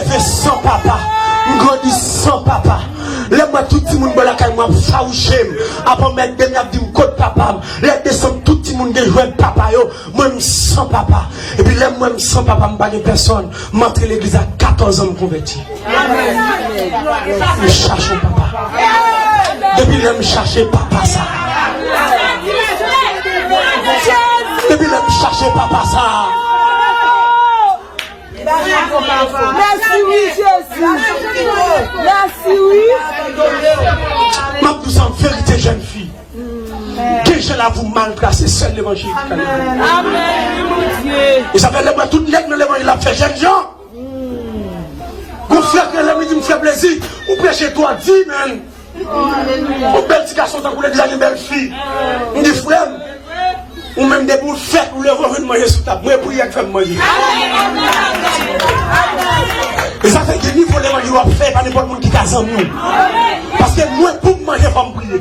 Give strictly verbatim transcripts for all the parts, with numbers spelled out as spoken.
Leve san papa, m grandi san papa. Lè m wè tout timoun bò lakay mwen ap fawouche m, ap anmède m, y ap di m kot papa m. Lè desanm tout timoun gen jwèt papa yo, mwen m san papa. Epi lè m wè m san papa, m pa gen pèsòn. M antre legliz a katòz an, m konvèti. M chache yon papa. Depi lè m chache papa sa. Depi lè m chache papa sa. Mèsi wi, Jezi. Mèsi wi. M ap di w sa an verite, jèn fi. Gen jan lavi w mal trase, sèl levanjil ki ka leve. Amèn. E sa fè lè m wè tout nèg nan levanjil ap fè jèn jan. Gon frè k rele m, li di m, "Frè Plezi, ou preche twò di, menn." Yon bèl ti gason tankou legliz la, gen bèl fi. M di, "Frè m, ou menm depi w fèt, ou leve, w vin manje sou tab. Mwen, priyè k fè m manje." E sa fè gen nivo levanjil w ap fè, e pa nenpòt moun ki ka zanmi w. Paske mwen, pou m manje, fò m priye.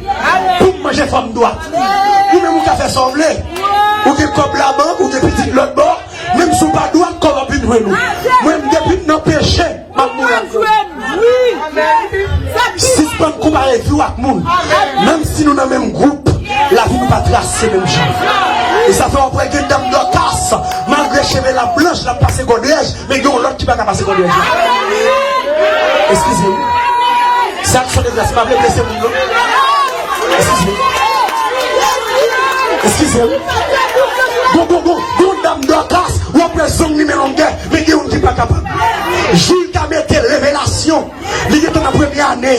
Pou m manje, fò m dwat. Ou menm, ou ka fè sa w vle. Ou gen kòb labank, ou gen pitit lòt bò. Menm si w pa dwat, kòb ap vin jwenn ou. Mwen, m depi m nan peche, m ap mouri ak kòb. Sispann konpare vi w ak moun. Menm si nou nan menm gwoup, lavi nou pa trase menm jan. E sa fè w ap wè gen dam Dòkas, malgre cheve l ap blanch, l ap pase gòdrèj, men gen yon lòt ki pa ka pase gòdrèj la. Eskize m. Se aksyon de gras, m pa vle blese moun, non. Eskize m. Eskize m. Gon, gon, gon, gon dam Dòkas, w ap wè zong li men longè, men gen youn ki pa kapab. Jou l ta mete revelasyon, li gentan nan premye ane.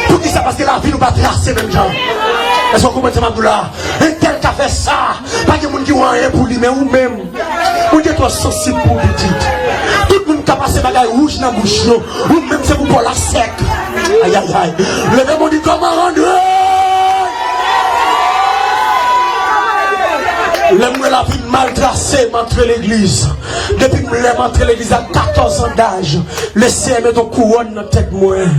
Poukisa? Paske lavi nou pa trase menm jan. Èske w konprann sa m ap di w la? Entèl ka fè sa, pa gen moun ki wè anyen pou li, men ou menm, ou te twò sansib pou pitit. Tout moun ka pase bagay wouj nan bouch yo, ou menm se pou po w la sèk. Ayayay. Leve men w di, "Kòman Andre?" Lè m wè lavi m mal trase, m antre legliz. Depi m lè m antre legliz a katòz an daj, Lesenyè met yon kouwòn nan tèt mwen.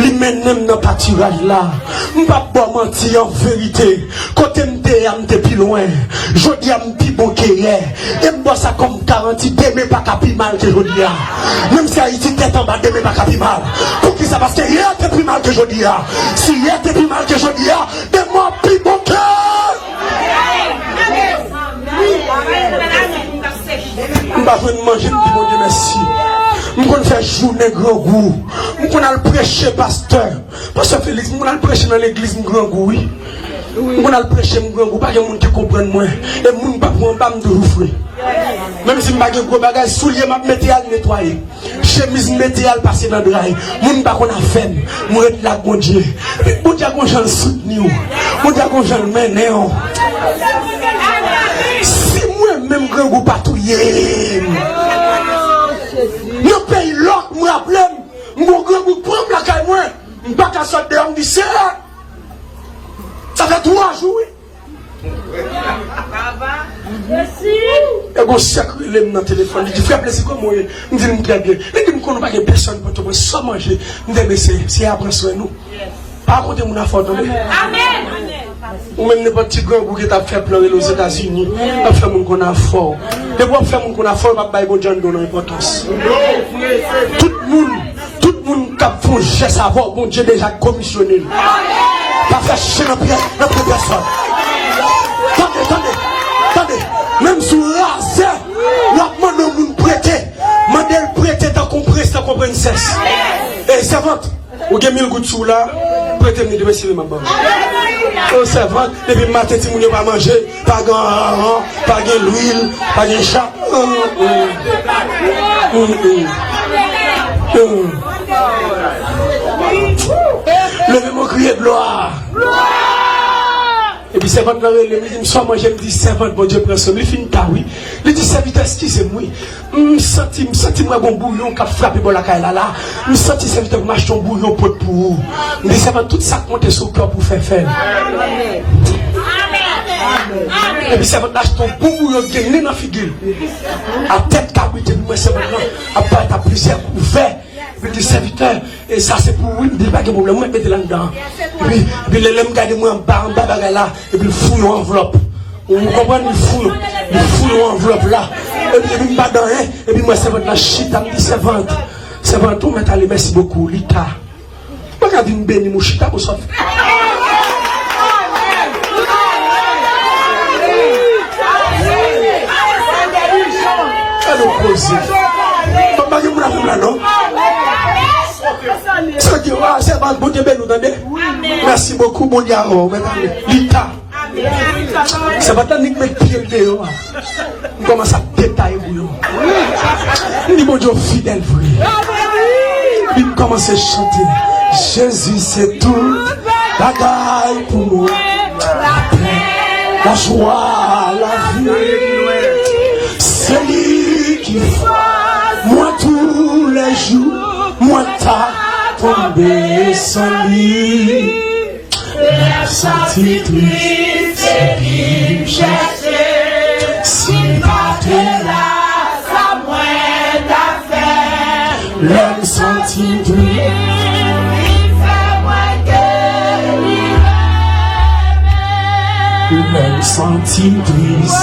Li mennen m nan patiraj la. M p ap ba w manti, an verite, kote m te ye a, m te pi lwen. Jodi a, m pi bon ke yè. E m ba w sa kòm garanti, demen pa ka pi mal ke jodi a. Menm si Ayiti tèt anba, demen pa ka pi mal. Poukisa? Paske yè te pi mal ke jodi a. Si yè te pi mal ke jodi a, demen ap pi bon ke. M pa jwenn manje, m di Bondye mèsi. M konn fè jounen grangou. M konn al preche, pastè. Pastè Felix, m konn al preche nan legliz, m grangou, wi. M konn al preche, m grangou, pa gen moun ki konprann mwen. E moun pa pran anba, m toujou fre. Menm si m pa gen gwo bagay, soulye m ap mete al netwaye. Chemiz m mete al pase nan dray. Moun pa konn afè m. M ret la ak Bondye. Epi Bondye a gon jan l soutni w. Bondye a gon jan l mennen w. Si mwen menm grangou pa touye m. Nan peyi lòk, m raple m, m gon grangou k pran m lakay mwen. M pa ka sot deyò, m di, "Seyè, sa fè twa jou, wi." E gon sè k rele m nan telefòn, li di, "Frè Plezi, kòman w ye?" M di l, "M trè byen." Li di m, "Konnen w pa gen pèsòn Pòtoprens, sa w manje?" M di, "Ebyen, se, se a pran swen nou." Pa rakonte moun afè w, tande. Ou menm, nenpòt ti grangou ki t ap fè plan rele Ozetazini, ap fè moun konn afè w. Depi w ap fè moun konn afè w, w p ap bay Bondye anndan w nan enpòtans. Tout moun Tout moun k ap fè yon jès avè w, Bondye deja komisyone l. Pa fè chen nan pyè, nan pye pèsòn. Tande, tande, tande. Menm si w razè, w ap mande yon moun prete, mande l prete tankou yon prens, tankou yon prensès. E sèvant, ou gen mil goud sou w la, prete m li demen, si vle m ap ba w. Yon sèvant, depi maten timoun yo pa manje, pa gen aran, pa gen lwil, pa gen cha. Hum, hum. Hum, hum. Hum. Leve men w, kriye glwa. Epi sèvant lan rele m, li di m, "Sa w manje?" M di, "Sèvant, Bondye pran swen m." Li fin ta, wi. Li di, "Sèvitè, eskize m, wi. M santi, m santi m wè gon bouyon k ap frape bò lakay la, la. M santi, sèvitè, pou m achte yon bouyon pot pou ou." M di, "Sèvant, tout sa k monte sou kè w pou w fè, fè l." Epi sèvant la achte yon bon bouyon, gen nen nan figi l. A tèt kabrit, epi m wè sèvant lan ap parèt ak plizyè kouvè. Epi l di, "Sèvitè, e sa se pou ou, wi." M di, "Pa gen pwoblèm, ou mèt mete l anndan." Epi, epi lè, lè m gade, m wè anba, anba bagay la, epi l fouye yon anvlòp. Ou konprann? Li fou, li fou yon anvlòp la. Epi, epi m pa di anyen. Epi m wè sèvant la chita, m di, "Sèvant, Sèvant ou mèt ale, mèsi bokou, li ta. Mwen ka vin beni m ou chita pou sa w fè. Gade w poze. Bon, pa gen moun avè m la non. Sa di, ah, sèvant, Bondye beni w, tande. Mèsi bokou, Bondye avè w, mèt ale. Li ta. Sèvant la nik met pye l deyò a. M kòmanse ap detaye pou yo. M di Bondye w fidèl vre. Epi m kòmanse chante. Jezi se tout bagay pou mwen. Lapè, lajwa, lavi. Se li ki fòs mwen toulèjou. Mwen ta tonbe san li. Lè m santi tris, se li m chèche. Si l pa te la, sa mwen ta fè? Lè m santi tris, li fè mwen delivre. Lè m santi tris,